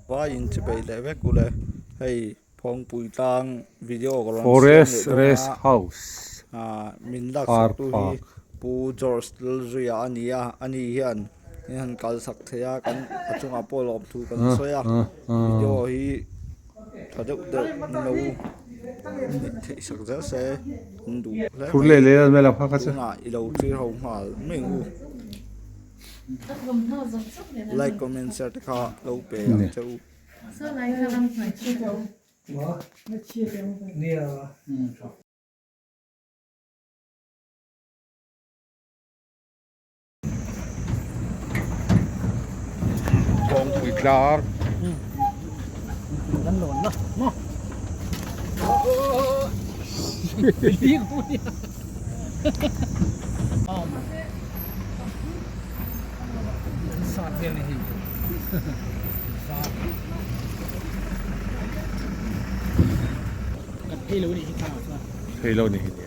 Vai in chipei leh vek ule hei Phawngpui tlang video ka rawn siam leh Forest dawn Rest a House ah min lak Car sak tu hi Park. Pu George Lalzuia a ni a ani hian min han kal sak thei a kan a chungah pawh lawm thu kan sawi a video hi tha deuh deuh min lo theih sak zel se an duh hle mai tunah i lo thlir ho nghal mai ang u. Like comment share te kha lo pe ang che u. Kawngpui tlang. Thei lo ni hi nia.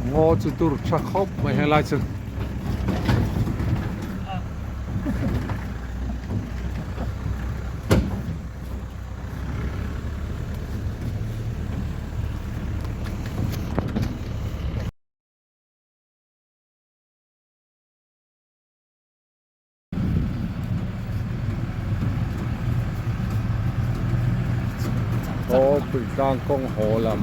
Ngaw chu tur tha khawp mai helai chu. Aw Puitlang kawng haw lam.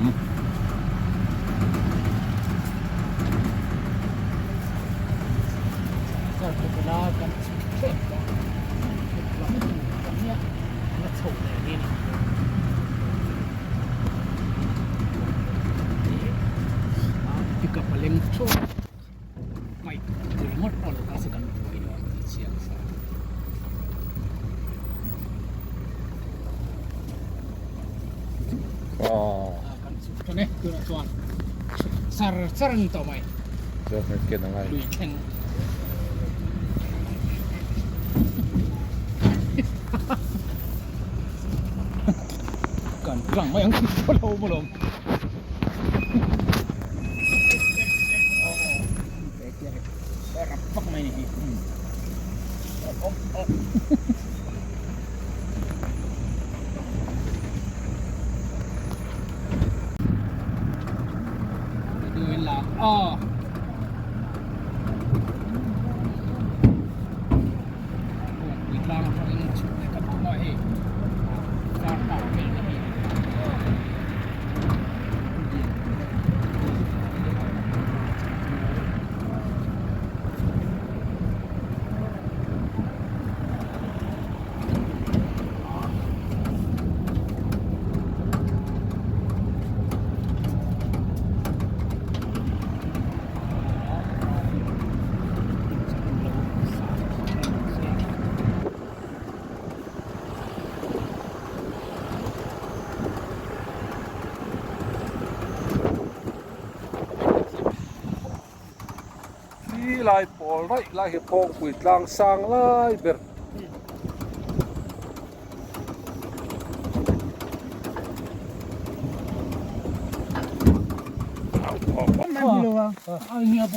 Khi lai pawl raih lai hi Phawngpui tlang sang lai ber.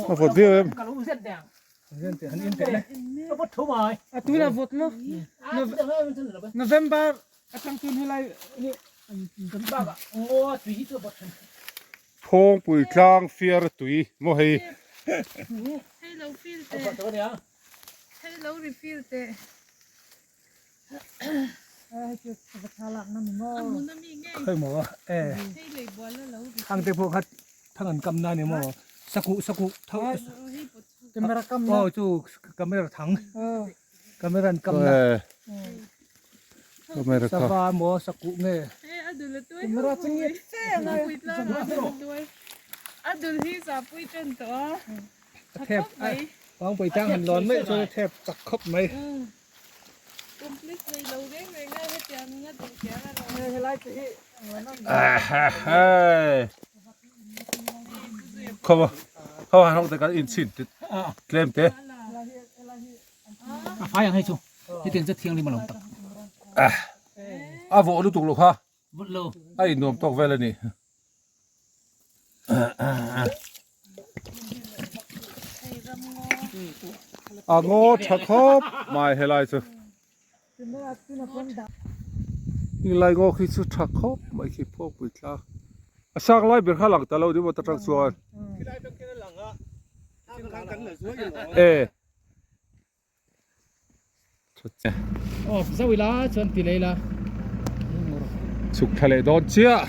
A vawt viau em? A tuna vawt maw? November atang tun helai hi Phawngpui tlang fiar tui maw hei. Hei lo fill teh. Hei lo refill teh. A hmun ami ngei. Hei maw e. Hei lei bual a lo refill. Thang te pawh kha thang an kam na ni maw sakuh sakuh tho. Camera kam na. Aw chu camera thang. Camera an kam na. Camera kha. Sava maw sakuh nge. Camera chu nge che ang a. A dul hi zapui tan tawh a. A thep a Phawngpui tlang han lawn mai chuan a thep chak khawp mai. Complete nei lo reng reng a hetiang anga duh kher a lo. Helai te hi Khaw khaw han hawk te kan inchhin tlem te. A fai ang hei chu hetiang chu thianghlim a lo tak. A vawh lutuk lo kha. Vawt lo. A innuam tawk vel a ni. A ngaw tha khawp mai helai chu. Helai ngaw khi chu tha khawp mai khi phawkpui tlang. A sang lai ber kha lang ta lo ni maw ta tang chuan. E. Aw zau ila chuan ti leh ila. Chhuk thla leh dawn chiah.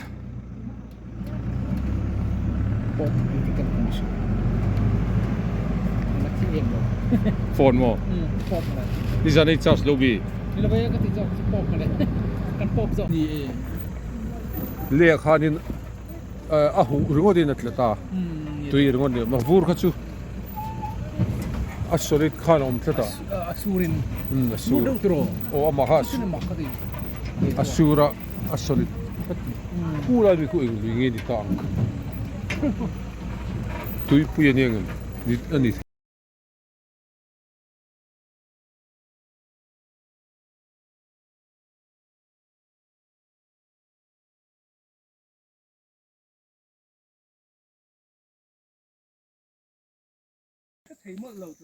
Phone maw? Nizan i charge lo mi? Leh khanin a huh ringawt in a tla ta. Tui ringawt ni ma vur kha chu a solid khan a awm tlat a. A surin. A sur. Aw amah kha a sur a a solid tlat ni. Khu lai mi khu eng lui nge ni ta ang. Tuipui a nia ngem a ni.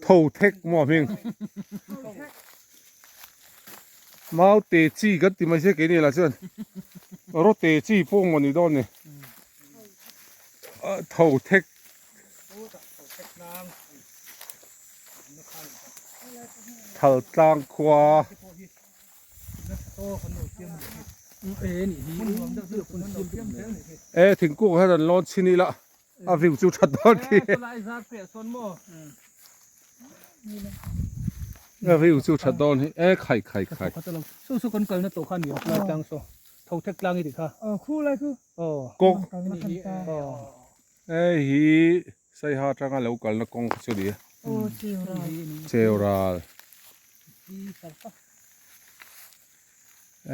Tho thek maw hming mau te chi kan ti mai se keini lah chuan rawt te chi pawh maw ni dawn ni tho thek thal tlang khua. E thingkung hian an lawn chhin ila a view chu that dawn khi a view chu that dawn hi e khai khai khai su su kan kalna tawh khan ni tlang saw tho thek tlang i ti kha khu lai khu kawng hei hi saiha atanga lo kalna kawng kha chu a ni a cheural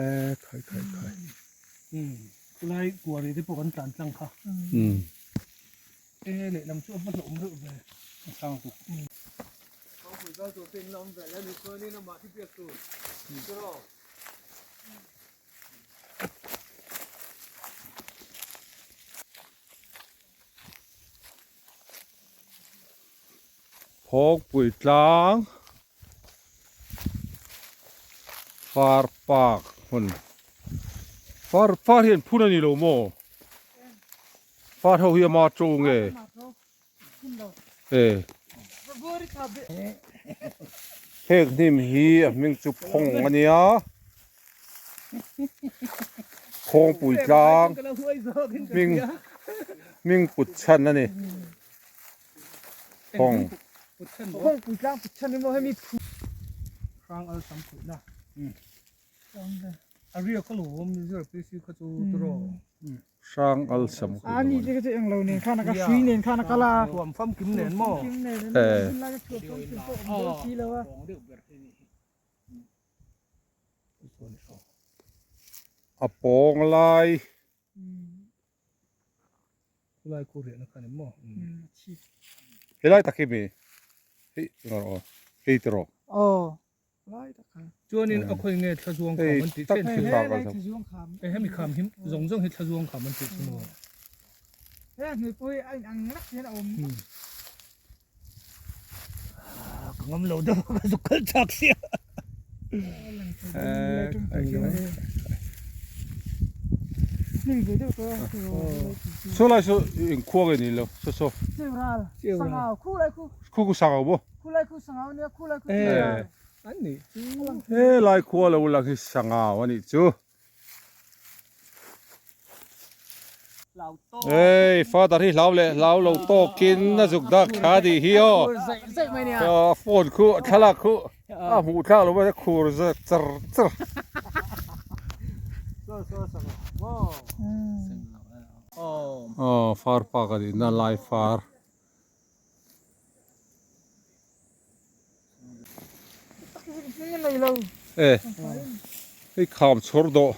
e khai khai khai khulai kuari te pawh kan tlan tlang kha e lehlam chu a va hlauhawm reuh ve a sang tuk. Phawngpui tlang far park hmun far far hi an phun a ni lo maw far ho hi ama to nge e heng hnim hi a hming chu phawng a nia Phawngpui tlang hming hming put chhan a ni phawng. Phawngpui tlang put chhan emaw hemi phu hrang al sam phuih na a riak a lo awm zir PC kha chu turaw. Hrang al sam a ni te chu englo nen khan a ka hrui nen khan a kal a thuam famkim nen maw kim nen lai ka thuam famkim pawh awm dawn si lo a. A pawng lai. Khulai khu riahna kha ni maw? Helai tak hi mi hei aw hei te rawh. Aw lai tak kha. Chuanin a khawi nge thlazuang kham an tih chen khi. He lai thlazuang kham. E hemi kham hi zawng zawng hi thlazuang kham an tih chu maw? He hnuai pawh hi a in ang lek hian a awm. Ka ngam lo deuh a ka zuk kal chak sia. Saw lai saw eng khua nge ni lo saw saw. Khu khu sangau maw? Helai khua lo lang hi sangau a nih chu. Hey father hi hlau leh hlau lo tawkin a zuk dak thla tih hi aw a phone khu thlalak khu a hmuh thlak lo mai a khur char char. Aw far park a nih na lai far. E hei kham chhawr dawh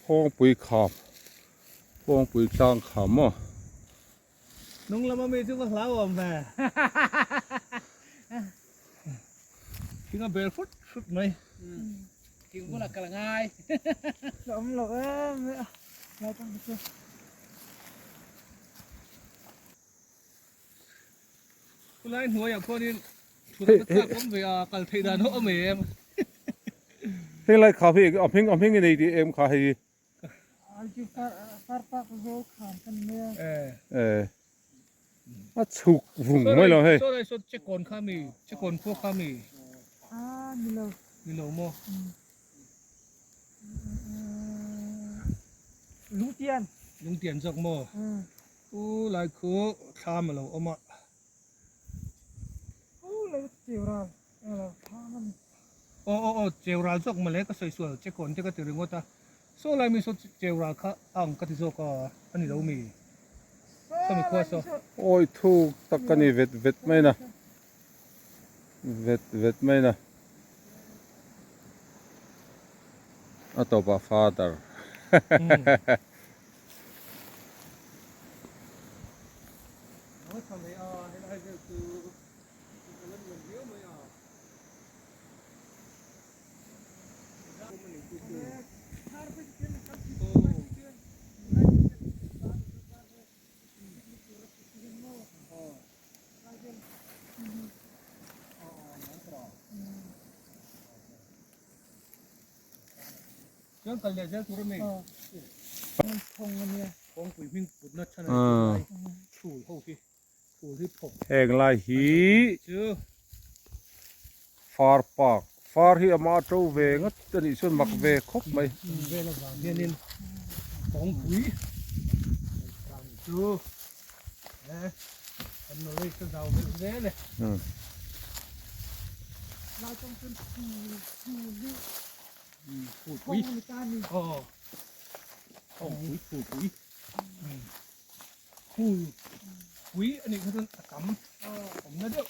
phawngpui kham phawngpui tlang kham maw. Hnung lama mi chu ka hlau awm ve. Thing a bel hrut hrut mai. Thing bulah kal ngai. La awm lo em mai a. Lai tang chu. Khulai hnuaiah khuanin thut a chak awm ve a, kal theih dan ho awm em. Heng lai kha hi a hming a hming i nei tih em kha hei. A chhuk vung mai lo hei. Saw lai saw chekawn kha mi chekawn khua kha mi. Ah ni lo. Ni lo maw. Lungtian. Lungtian zawk maw. U lai khu thlam a lo awm a. U lai cheu ral thlam a ni. Aw aw aw cheu ral zawk mawle ka sawi sual chekawn te ka ti ringawt a. Saw lai mi saw cheu ral kha a ang ka ti zawk a a ni lo mi. Saw mi khua saw. Awi thuk tak ka ni vet vet mai na. Vet vet mai na. A tawpah father. Chuan kal leh zel tur a mi. Kawngpui hming putna chhan a ni thul ho hi thul hi phawk. Heng lai hi far park far hi ama to ve ngat a nih chuan mak ve khawp mai. Vel avang hianin kawngpui chu kan knowledge a zau belh zel e. Phulpui aw phulpui phulpui phulpui a nih kha chuan a tam awmna deuh.